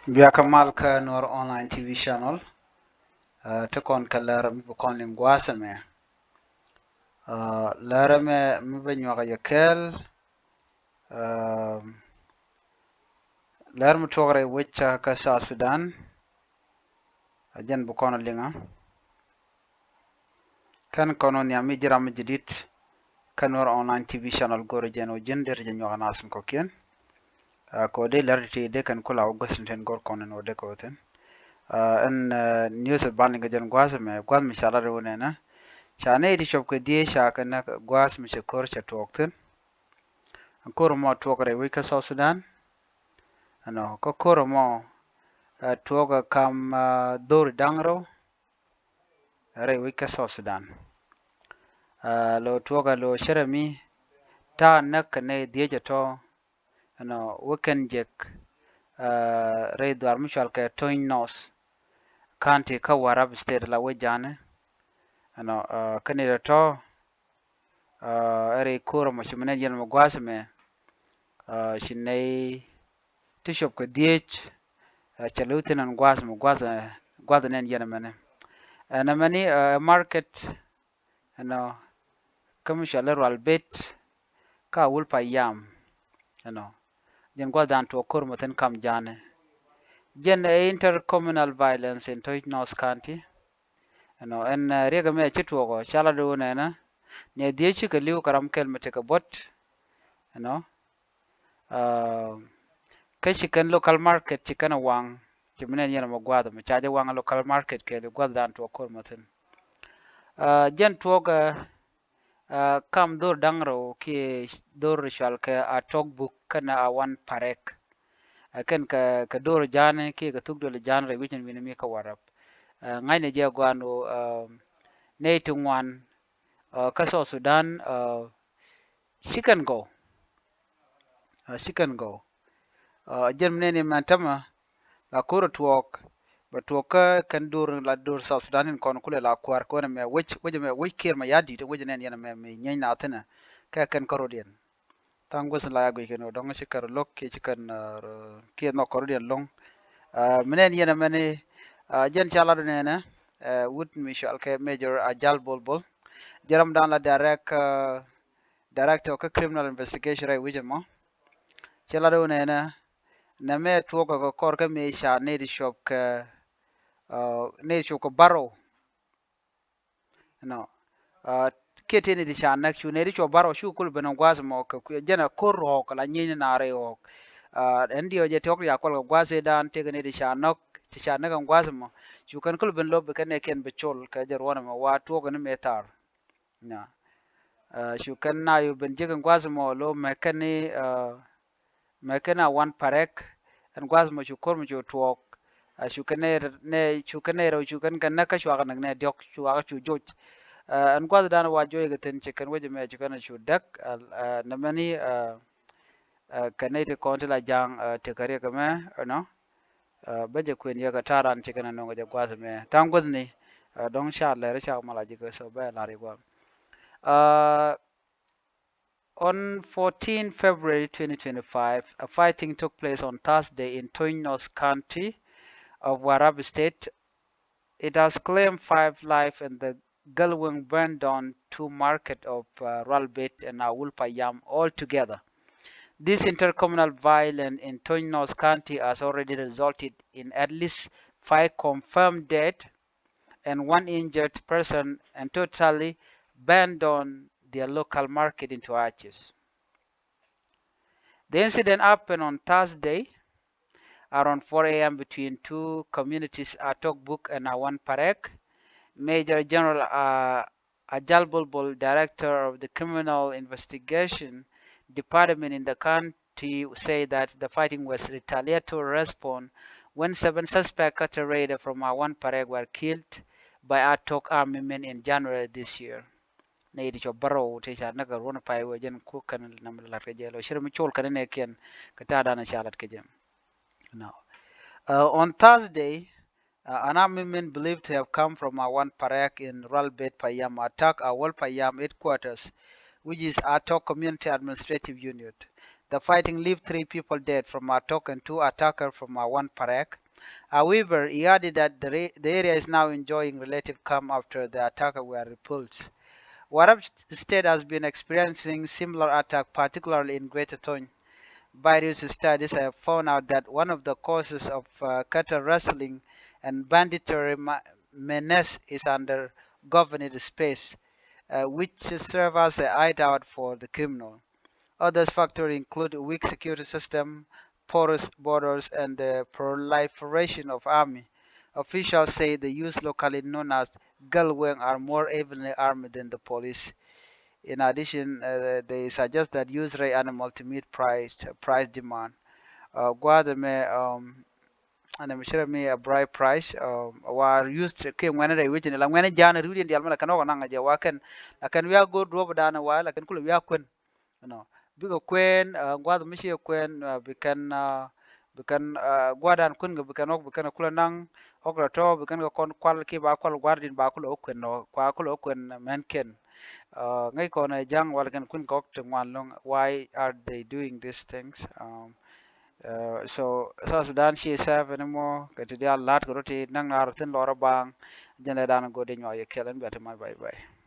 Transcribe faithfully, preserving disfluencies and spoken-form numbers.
Bia kä mal kä Nuer Online T V channel. Aa, ti kɔn kɛ lɛr mi bi kɔn liŋ gua̱a̱th ɛmɛ. Aa, lɛr ɛmɛ mi bi nyuak a yɛ kɛɛl. Aa, lɛr mi tuɔk rɛy wec kä South Sudan. A jɛn bi kɔn a liŋa. Kɛn kɔn wä nhiam mi ji̱ ram mi jadid kä Nuer Online T V channel, go̱rɛ jɛn wä ji̱n derɛ jɛ nyuak a nath in kɔ̱kiɛn. Aa, kɛ wä dee lɛr ti ti dee kɛn kula wä guäth ni tin go̱r kɔn in wä dee kɛ wä thi̱n. Aa, ɛn, aa, news ban liŋ kɛ jɛn gua̱a̱th ɛmɛ, gua̱a̱th mi ca lat wä nɛnɛ. Ca nɛy ti cuɔp kɛ dhieec ca kɛ näk gua̱a̱th mi cɛ ko̱r cɛ tuɔɔk thi̱n. Ko̱r mɔ tuɔɔk rɛy wec kä South Sudan. Ɛnɔ, kä ko̱r mɔ, aa, tuɔɔk kam, aa, dho̱r da̱ŋ rɛw rɛy wec kä South Sudan. Aa, lo tuɔɔk a lo cärɛ mi ta̱a̱ näk kɛ nɛy dhieec a tɔ, ɛnɔ, wä kɛn jek, aa, rɛy dhuaar mi cual kɛ Tony North County kä Warrap State la wec ja̱a̱ni. Ɛnɔ, aa, kä nɛy tɔ̱tɔ̱, aa, ɛ rɛy ko̱r ɛmɔ ci mi nɛn yɛn ɛmɔ gua̱a̱th ɛmɛ, aa, ci nɛy ti cuɔp kɛ dhieec, aa, cɛ lo̱c thi̱n ɛn gua̱a̱th ɛmɔ, gua̱a̱th, aa, gua̱a̱th nɛn yɛn ɛmɛni. Ɛn ɛmɛni, aa, ɛ market, ɛnɔ, kä mi cɔal i̱ Rual Bet kä Awul Payam, ɛnɔ, jɛn gua̱th dan tuɔɔk ko̱r mɔ thi̱n kam ja̱a̱ni. Jɛn ɛ intercommunal violence in Tony North County. Ɛnɔ, ɛn, aa, riɛk ɛmɛ ci tuɔɔk ɔ, ca lat wä nɛnɛ, nɛy dhieec cikɛ li̱w kɛ ram kɛl mi tekɛ buɔ̱t. Ɛnɔ, aa, kä ci kɛn local market ci kɛn ɛ waŋ, ci mi nɛn yɛn ɛmɔ gua̱a̱th ɛmɔ ca jɛ waŋ local market kɛɛliw gua̱th dan tuɔɔk ko̱r mɔ thi̱n. Aa, jɛn tuɔɔk, aa, aa, kam dho̱r da̱ŋ rɛw kiɛ dho̱r cual kɛ Atɔk Buk kɛnɛ Awan Parek. Aa, kɛn kɛ, kɛ dho̱r ja̱a̱ni kiɛ kɛ thuk duël ja̱a̱ni rɛy wec in wi̱ni mi kä Warrap. Aa, ŋa̱cnɛ jɛ gua̱a̱n ɣöö, aa, nɛy ti ŋuan, aa, kä South Sudan, aa, ci kɛn gɔw. Aa, ci kɛn gɔw. Aa, jɛn mi nɛni mɛn tämɛ la ko̱r tuɔɔk, bɛ tuɔɔk kä kɛn dho̱r, la dho̱r South Sudan in kɔn kulɛ la kua̱r kɛ wänɛ mɛ wec, wec mɛ wec Kiir Mayardit, wec nɛn yɛn mɛ mi nyieeny na thi̱nɛ kɛ kɛn kärɔ̱diɛn. Tha̱a̱ŋ guäth in la ya guic kɛn ɣöö dɔ̱ŋ ci kɛn lo̱k kiɛ ci kɛn, aa, kiɛ nhɔk kärɔ̱diɛn lo̱ŋ. Aa, mi nɛn yɛn mɛni, aa, jɛn ca lat nɛnɛ, aa, wut mi cual kɛ Major Ajal Bol Bol. Jɛ ram dan la direct, aa, director kä criminal investigation rɛy wec ɛmɔ. Cɛ lat wä nɛnɛ, nɛmɛ tuɔɔk kɛ kɔr kä mëë ca nɛy ti cuɔp kɛ, aa, nɛy ti cuɔp kɛ bärɔw. Ɛnɔ, aa, kiɛ tëë nɛy ti ca näk cu nɛy ti cuɔp bärɔw cu kul ben gua̱a̱th ɛmɔ kɛ kui̱ jɛn ɛ ko̱r ɣɔ̱ɔ̱k la nyieeny ni naar rɛy ɣɔ̱ɔ̱k. Aa, ɛn diɔ̱ɔ̱k jɛ tɔ̱k ya kual kɛ gua̱a̱th ëëdan tëëkɛ nɛy ti ca näk, ti ca näk ɛn gua̱a̱th ɛmɔ. Cu kɛn kul ben lo̱p bi kɛn nɛɛkiɛn bi col kɛ jɛ ruɔ̱n ɛmɔ wa tuɔɔk ni mëë thaar. Nya. Aa, cu kɛn na yu ben jek ɛn gua̱a̱th ɛmɔ lo mɛ kɛn ni, aa, mɛ kɛn Awan Parek, ɛn gua̱a̱th ɛmɔ cu ko̱r mi cu tuɔɔk. Aa, cu kɛn nɛ, nɛ, cu kɛn nɛ rɛw cu kɛn kɛ näk kä cuakɛ näk nɛ diɔ̱k cuakɛ cu joc. Aa, ɛn gua̱a̱th dan wa joc kɛ thi̱n ci kɛn wec ɛmɛ cu kɛn cu däk, aa, aa, nɛmɛni, aa, aa, kɛ nɛy ti kɔn ti la ja̱a̱ŋ, aa, tekɛ riɛk ɛmɛ, ɛnɔ. Aa, bä jɛ kuën yɛ kɛ ta̱a̱ ran ci kɛn ɛ nöŋ kɛ jɛ gua̱a̱th ɛmɛ. Tha̱a̱ŋ guäthni, aa, dɔ̱ŋ ca lɛr ca mal a ji̱ kɛ so bɛ la̱r i̱ gua̱a̱th. Aa, on fourteen February twenty twenty-five, a fighting took place on Thursday in Tony North County of Warrap State. It has claimed five lives and the Galwing burned down two market of, uh, Rualbet and Awul Payam altogether. This intercommunal violence in Tony North County has already resulted in at least five confirmed dead and one injured person and totally burned down their local market into ashes. The incident happened on Thursday around four A M between two communities, Atokbuk and Awan Parek. Major General, uh, Ajal Bulbul, Director of the Criminal Investigation Department in the county, said that the fighting was retaliatory response when seven suspects cut a raider from Awan Parek were killed by Atok army men in January this year. Nɛ yit cɔ bärɔw tëë ca näk a ruɔ̱n pay wee jɛn kuk kɛn nam lat kɛ jɛ lɔ cir mi col kɛn nɛ kiɛn kɛ ta̱a̱ dan ca lat kɛ jɛ. Now, uh, on Thursday, uh, an army men believed to have come from Awan Parek in Rualbet Payam attack Awal Payam headquarters, which is Atok Community Administrative Unit. The fighting left three people dead from Atok and two attackers from Awan Parek. However, he added that the, re- the area is now enjoying relative calm after the attackers were repulsed. Warrap State has been experiencing similar attack, particularly in Greater Tony. Various studies have found out that one of the causes of uh, cattle rustling and banditry ma- menace is under governed space, uh, which serve as a hideout for the criminal. Other factors include weak security system, porous borders, and the proliferation of army. Officials say the youth locally known as Galweng are more heavily armed than the police. In addition, uh, they suggest that youth raise animal to meet price price demand. Uh, guarda me um, and I'm sure me a bright price. Um, wa youth ke ŋuɛn rɛy wecin la ŋuɛn jan riwdiɛn dial mɛ la kɛn ɔkɔ naŋ a jɛ wa kɛn la kɛn wiak go̱r duɔp dan wa la kɛn kulɛ wiak kuɛn. You know, bikɛ kuɛn uh, guath mi ci kuɛn uh, bi kɛn uh, bi kɛn uh, guadan kuɛn kɛ bi kɛn ɔk bi kɛn kulɛ naŋ ɔk la tɔ bi kɛn kɛ kɔn kual ki ba kual guardin ba kulɛ ɔk kuɛn nɔ kua kulɛ ɔk kuɛn mɛn kɛn. Uh, ŋäc kɔn ɛ jaŋ wal kɛn kuɛn kɛ ɔk ti ŋuan loŋ. Why are they doing these things? Um, uh, so South Sudan ci safe anymore. Kɛ ti dial lat kɛ rot ti naŋ na rot thin lɔr a baŋ. Jɛn lɛ dan go di nyuak yɛ kɛl ɛn bia ti mac. Bye bye.